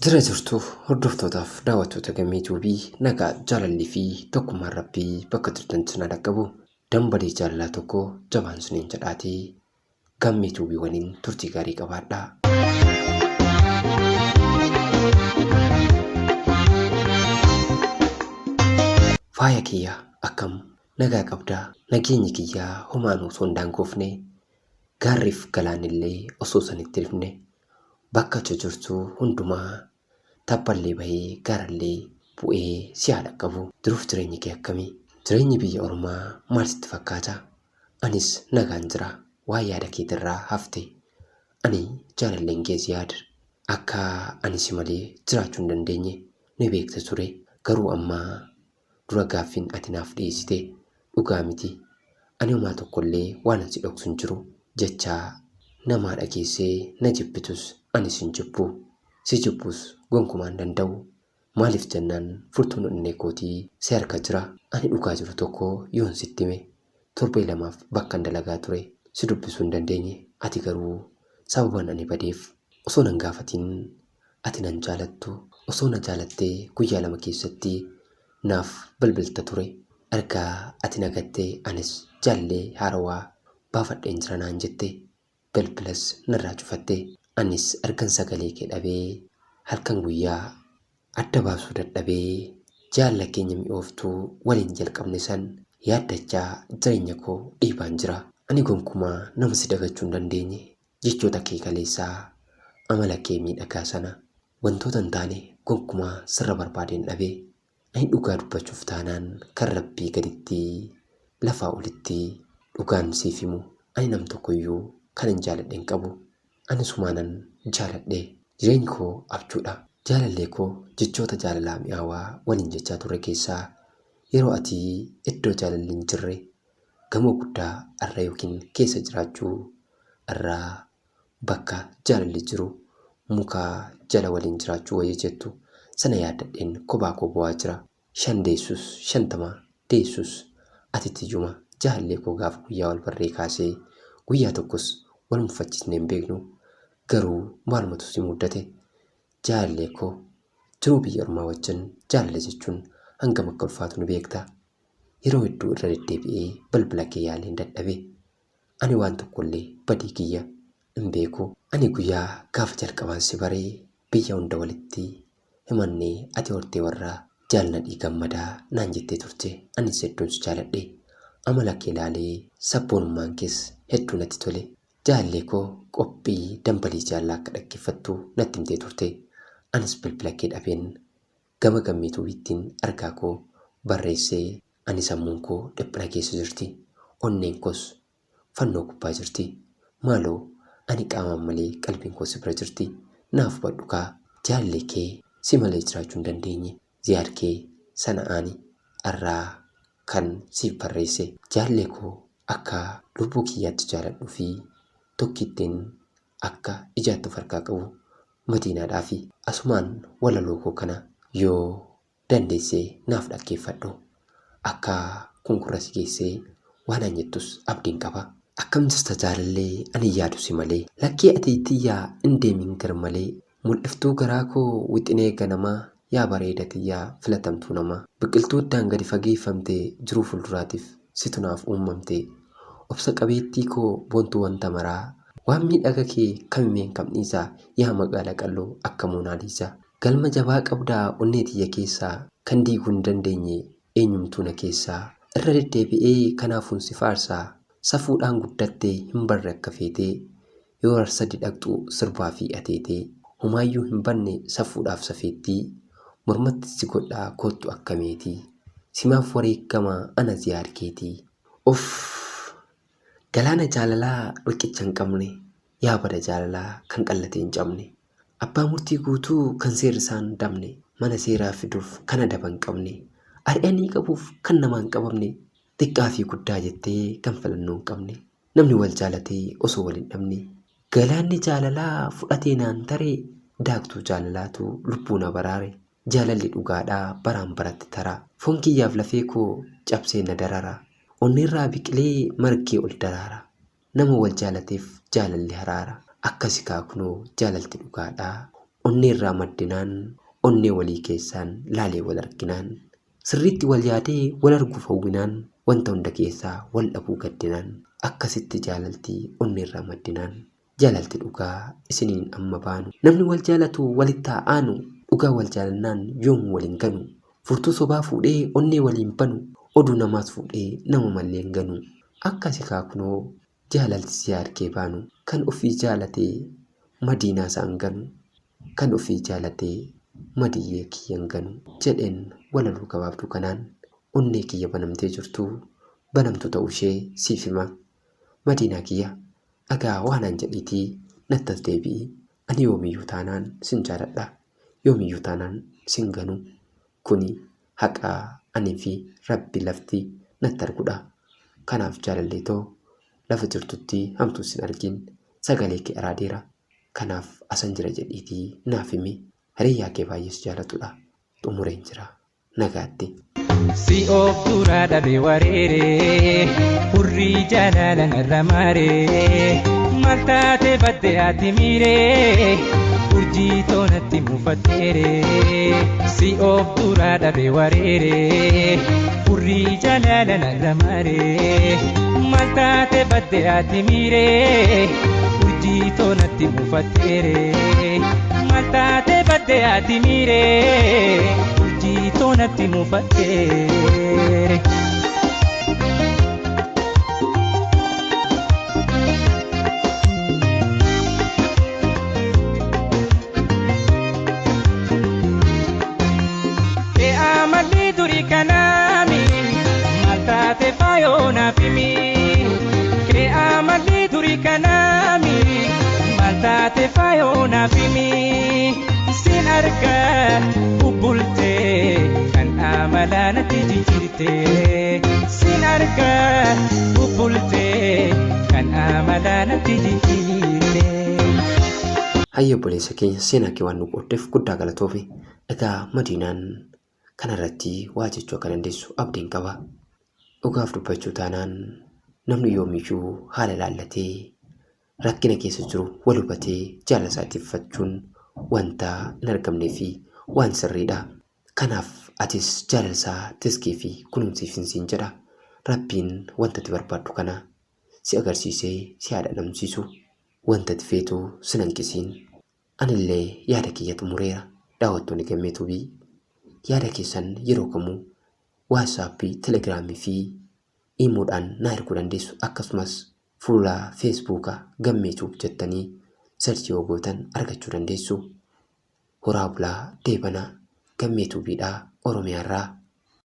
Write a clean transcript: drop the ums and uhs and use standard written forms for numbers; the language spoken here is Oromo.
Jira jirtu hordoftootaaf daawwattoota Gammee Tuubii, nagaa, jaalallii fi tokkummaan Rabbii bakka jirtan sin haa dhaqqabu. Dambalii jaalalaa tokko jabaan siniin jedhaatii Gammee Tuubii waliin turtii gaarii qabaadhaa. Faaya kiyya, akkam nagaa qabdaa? Nageenyi kiyya homaanuu osoo hin daangoofne, gaarriif galaannillee osoo sanitti rifne, bakka ati jirtu hundumaa tabballee bahee gaarallee bu'ee si haa dhaqqabu. Jiruuf jireenyi kee akkami? Jireenyi biyya ormaa maal sitti fakkaata? Anis nagaan jira. Waan yaada keetirraa hafte. Ani jaalalleen kee Ziyaad akka ani si malee jiraachuu hin dandeenye ni beekta ture. Garuu amma dura gaaffiin ati naaf dhiyeessite dhugaa miti. Ani homaa tokkollee waanan si dhoksu hin jiru. Jecha namaa dhageessee na jibbitus ani sin jibbu. Si jibbuus gonkumaa hin danda'u. Maaliif jennaan furtuun onnee kootii si harka jira. Ani dhugaa jiru tokko yoon sitti hime, torbee lamaaf bakkan dalagaa ture si dubbisuu hin dandeenye. Ati garuu sababan ani badeef osoo nan gaafatin ati nan jaalattu. Osoo na jaalattee guyyaa 2 keessatti naaf bilbilta ture. Erga ati na gattee anis jaallee haarawaa baafadheen jira naan jette. Bilbilas narraa cufatte. Anis ergan sagalee kee dhabee halkan guyyaa adda baasuu dadhabee jaalala keenya mi'ooftuu waliin jalqabne san yaaddachaa jireenya koo dhiibaan jira. Ani gonkumaa nama si dagachuu hin dandeenye. Jechoota kee kaleessaa, amala kee miidhagaa sana, wantoota hin taane gonkumaa sirra barbaadeen dhabe. Ani dhugaa dubbachuuf taanaan kan Rabbii gaditti lafaa olitti dhugaan siif himu ani nam tokkoyyuu kanan jaaladhe hin qabu. Ani sumaanan jaaladhe. Jireenyi koo abjuudha. Jaalallee koo, jechoota jaalalaa mi'aawaa waliin jechaa turre keessaa yeroo ati iddoo jaalalli hin jirre gamoo guddaa irra ykn keessa jiraachuu irraa bakka jaalalli jiru muka jala waliin jiraachuu wayya jettu sana yaaddadheen kophaa koo boo'aa jira. 5 deessus 50 deessus ati tiyyuma jaalallee koo. Gaafa guyyaa wal barree kaasee guyyaa tokkos wal mufachiisnee hin beeknu. Garuu maalumatu si muddate? Jaalallee koo, jiruu biyya ormaa wajjin jaalala jechuun hangam akka ulfaatu ni beekta. Yeroo hedduu irra deddeebi'ee balbala kee yaaleen dadhabe. Ani waan tokkollee badii kiyya hin beeku. Ani guyyaa gaafa jalqabaan si bare biyya hunda walitti himannee ati hortee warra Jaal Nadhii Gammadaa naan jettee turte. Anis hedduun si jaaladhe. Amala kee laalee sabboonummaan kees hedduu natti tole. Jaalallee koo, qophii dambalii jaalalaa akka dhaggeeffattu natti himtee turte. Anis bilbila kee dhabeen gama Gammee Tuubiittiin argaa koo barreessee. Ani sammuun koo dhiphina keessa jirti. Onneen koos fannoo gubbaa jirti. Maaloo ani qaamaan malee qalbiin koo si bira jirti. Naaf hubadhu kaa. Jaalallee kee si malee jiraachuu hin dandeenye. Ziyaad kee Sana'aani irraa kan siif barreesse. Jaallee koo akka lubbuu kiyyaatti jaaladhuu fi tokkittiin akka ijaatti of harkaa qabu Madiinaadhaafi. Asumaan walaloo koo kana yoo dandeesse naaf dhaggeeffadhu. Akka kun gurra si geessee waa naan jettus abdiin qaba. Akkam jirta jaalallee, ani yaadu si malee. Lakkii ati tiyya hin deemin gar malee. Mul'iftuu garaa koo wixinee ganamaa, yaa bareeda tiyya filatamtuu namaa. Biqiltuu hiddaan gadi fageeffamte, jiruu fuulduraatiif situ naaf uummamte. Obsa qabeettii koo boontuu wanta maraa, waan miidhaga kee kamimeen kam dhiisa, yaa magaala qalloo akka Moonaaliisaa. Galma jabaa qabda onnee tiyya keessaa, kan diiguu hin dandeenye eenyumtuu na keessaa. Irra deddeebi'ee kanaafuun si faarsa, safuudhaan guddatte hin barre akka feetee. Yoo Arsadi dhaqxu sirbaa fi ateetee. Homaayyuu hin banne safuudhaaf safeettii. Mormatti si godhaa koottu akka meetii. Simaaf wareegama ana Ziyaad keetii. Uff! Galaana jaalalaa riqicha hin qabne. Yaa bada jaalalaa kan qallatee hin cabne. Abbaa murtii guutuu kan seerri isaa hin dabne. Mana seeraa fiduuf kan adaba hin qabne. Ari'anii qabuuf kan namaan hin qabamne. Xiqqaa fi guddaa jettee kan filannoo hin qabne. Namni wal jaalatee osoo wal hin dhabne. Galaanni jaalalaa fudhatee naan tare, daaktuu jaalalaatu lubbuu na baraare. Jaalalli dhugaadhaa baraan baratti tara. Foon kiyyaaf lafee koo cabsee na darara. Onneerraa biqilee margee ol daraara. Nama wal jaalateef jaalalli haraara. Akkasi kaa kunoo jaalalti dhugaadhaa. Onneerraa maddinaan onnee walii keessaan laalee wal arginaan sirriitti wal yaadee wal arguuf hawwinaan wanta hunda keessaa wal dhabuu gaddinaan akkasitti jaalaltii onneerraa maddinaan jaalalti dhugaa isiniin amma baanu namni wal jaalatu walitti haa aanu dhugaa wal jaalannaan yoomuu waliin ganu furtuu sobaa fuudhee onnee waliin banu oduu namaas fuudhee nama mallee hin ganu akkasi kaakunoo jaalalti si harkee baanu kan ofii jaalatee madiinaa isaan ganu kan ofii jaalatee madiyyee kiyyan ganu jedheen walaloo gabaabduu kanaan onnee kiyya banamtee jirtu banamtu ta'uu ishee siif hima. Madiinaa kiyya dhagaa waanaan jedhiitii nattas deebi'i. Ani yoomiyyuu taanaan sin jaaladha. Yoomiyyuu taanaan sin ganu. Kuni haqa anii fi rabbi lafti natti arguudha. Kanaaf jaalallee too lafa jirtutti hamtuu sin argin sagalee kee araadeera. Kanaaf asan jira jedhiitii naaf himi. Hiriyyaa kee baay'ees jaalatudha. Xumureen jira. Nagaatti. Si of dura dhabe wareere hurrii jaalala narra maare maal taate badde ati miire urjii toonatti mufatteere si of dura dhabe wareere hurrii jaalala narra maare maal taate badde ati miire urjii toonatti mufatteere maal taate badde ati miire urjii toonatti mufatteere. Amalli durii kanaami maal taate faayoo naaf himi. Kee amalli durii kanaami maal taate faayoo naaf himi. Sin argaa bubbultee kan amalaa natti jijjiirte. Sin argaa bubbultee kan amalaa natti jijjiirte. Hayya obboleessa keenya seenaa kee waan nu qooddeef guddaa galatoomi. Egaa Madiinaan kanarratti waa jechuu akka dandeessu abdiin qaba. Dhugaaf dubbachuu taanaan namni yoomiyyuu haala laallatee rakkina keessa jiru wal hubatee jaalala isaa ittifachuun wanta hin argamnee fi waan sirriidha. Kanaaf atis jaalala isaa tiskii fi kunuunsiif siin jedha. Rabbiin wanta ati barbaaddu kana si agarsiisee si haa dhandhamsiisu. Wanta ati feetu sin hanqisiin. Anillee yaada kiyya xumureera. Daawwattoonni Gammee Tuubii yaada keessan yeroo kamuu Waatsaappii, Telegiraamii fi Iimoodhaan naa erguu dandeessu. Akkasumas fuula Feesbuuka Gammee Tuub jettanii search yoo gootan argachuu dandeessu. Horaa bulaa deebanaa Gammee Tuubiidhaa Oromiyaarraa.